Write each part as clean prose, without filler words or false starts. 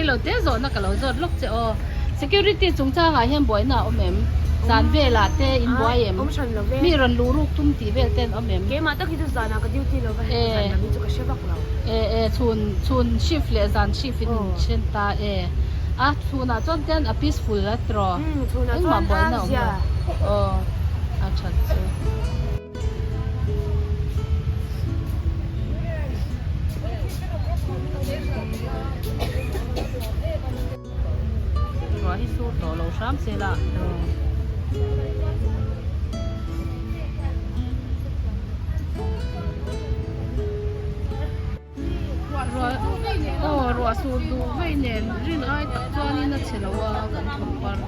Reilo te zawhna ka lo zawt lawk che aw. Security chungchangah hian buaina a awm em? Zan velah te in buai em? Awm hran lo ve. Mi rawn luh ruk tum tih vel te an awm em? Keimah tak hi chu zanah ka duty lo va, heti zan lam hi chu ka hre vak lo. E e chhun chhun shift leh zan shift in in then ta e. A chhunah chuan tian a peaceful a tiraw? Umm chhunah chuan a zia. Aw a that chu. Ruah hi sur tawh lo hram se la. Aw ruah sur duh vei nen rin ai tak chuanin a che lo a kan thawk par.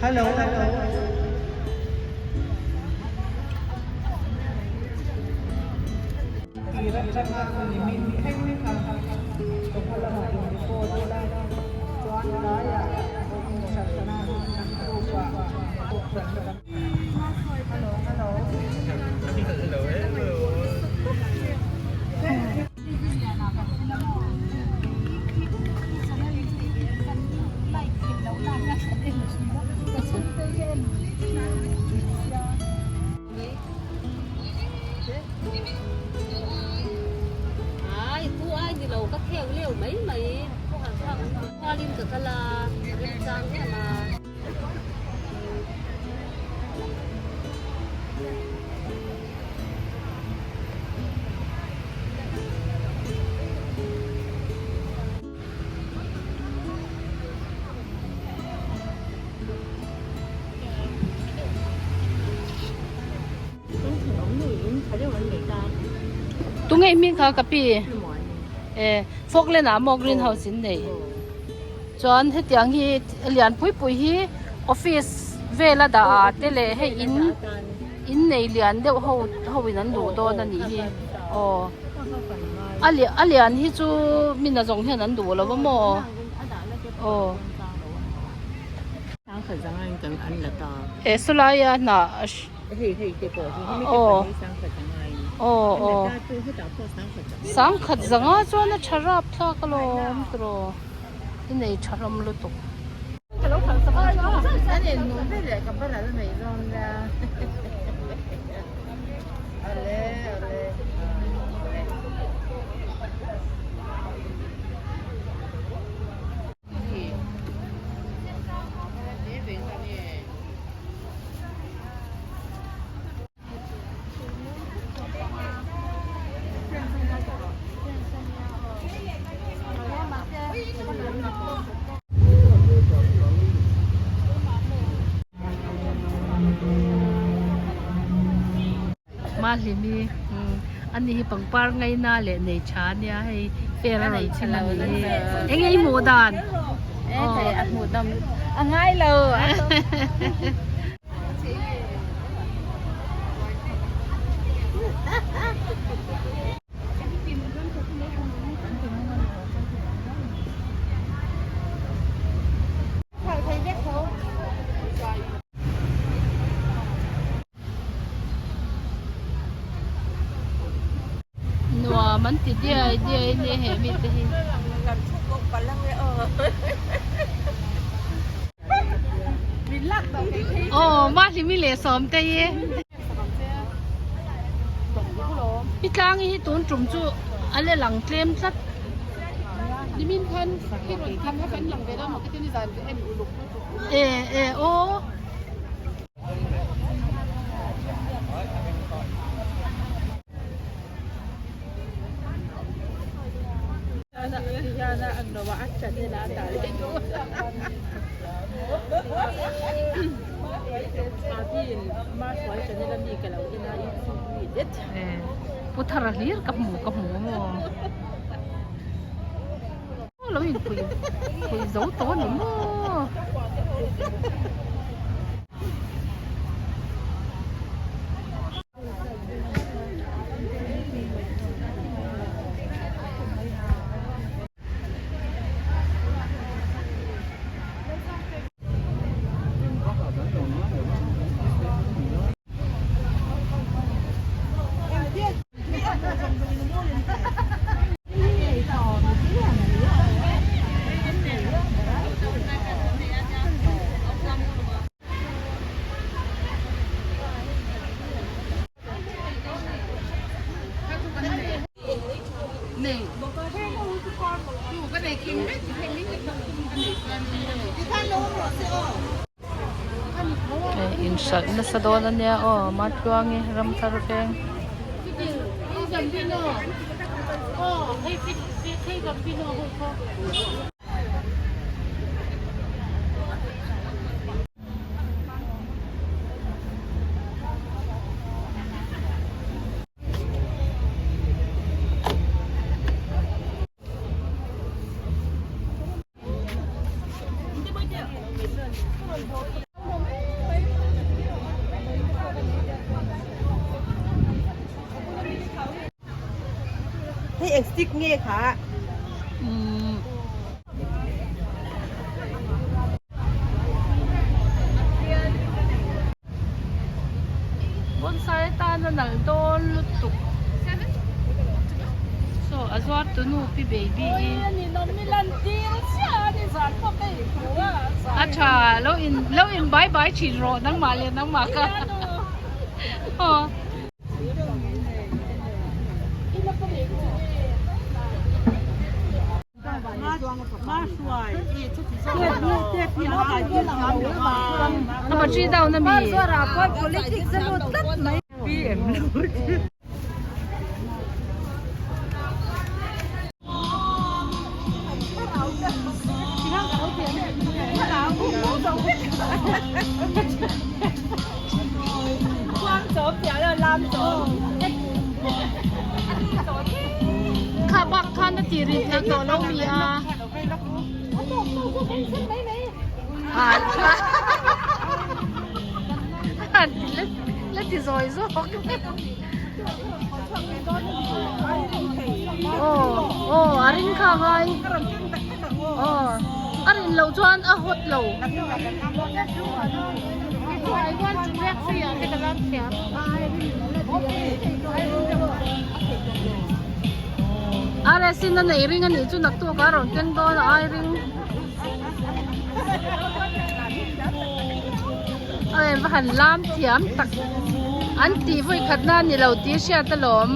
Hello hello. Tir atanga nimin thleng kha chawhma lamah in report ila chuan tlaiah vawiin hranna kan group ah kohhran kan Hello hello. Ai tu ai ni lo ka kheu leu mai mai Kualin ka kal a remchang em a. Tunge hming kha ka pi e Falkland ah maw green house in nei chuan hetiang hi lian pui pui hi office vela dah ah te leh hei in in nei lian deuh ho ho in an duh dawn a nih hi aw a lian hi chu mi nazawng hian an duh lo a maw aw. He sawlaia hnah aw aw aw sangkhat zanga chuan a tha rap thlak alawm tiraw i nei tha hlawm lutuk. Mahlimi ani hi pangpar ngaina leh nei tha ania hei fair a rawn chhim a ni hi eng nge i hmuh dan a hmuh dam a ngai lo Nuam an ti diai diai nia he mi te hi. Aw Mahlimi leh Sawmte hi. Pi Tlangi hi tun tum chu a la lang tlem tlat. E e aw. Pu Thara hlir ka hmu ka hmu maw lo in pui pui zo tawh a ni maw. Inhralh nasa dawn ania aw Matluangi Ramthar veng. Hei eng stick nge kha? Umm. Bonsai atana nalh dawn lutuk saw a zuar tu nu pi baby hi a tha lo in lo in bai bai thin rawh nangmah leh nangmah kha aw. A battery down a mi? Kha bak khan a ti ri thei tawh lo mi a. La ti zawi zawk. Aw aw a ring kha ngai. Aw a rin loh chuan a hawt lo. RS in a nei ring a nih chu naktuk a rawn keng dawn a ai ring. A va han lam thiam tak an tih vawi khat na ni lo tih hriat alawm.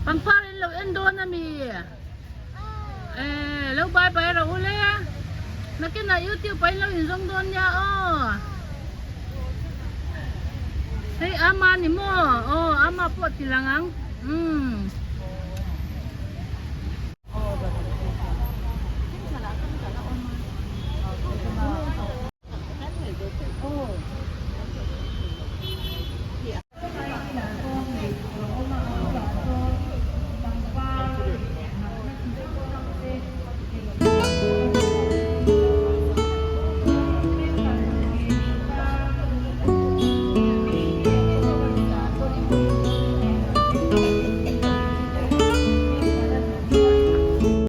Pangpar in lo en dawn a mi? Eh, lo bye bye rawh u le. Nakinah YouTube ah in lo inzawng dawn nia aw. Hei ama ni maw? Aw, ama pawh ti lang ang. Umm.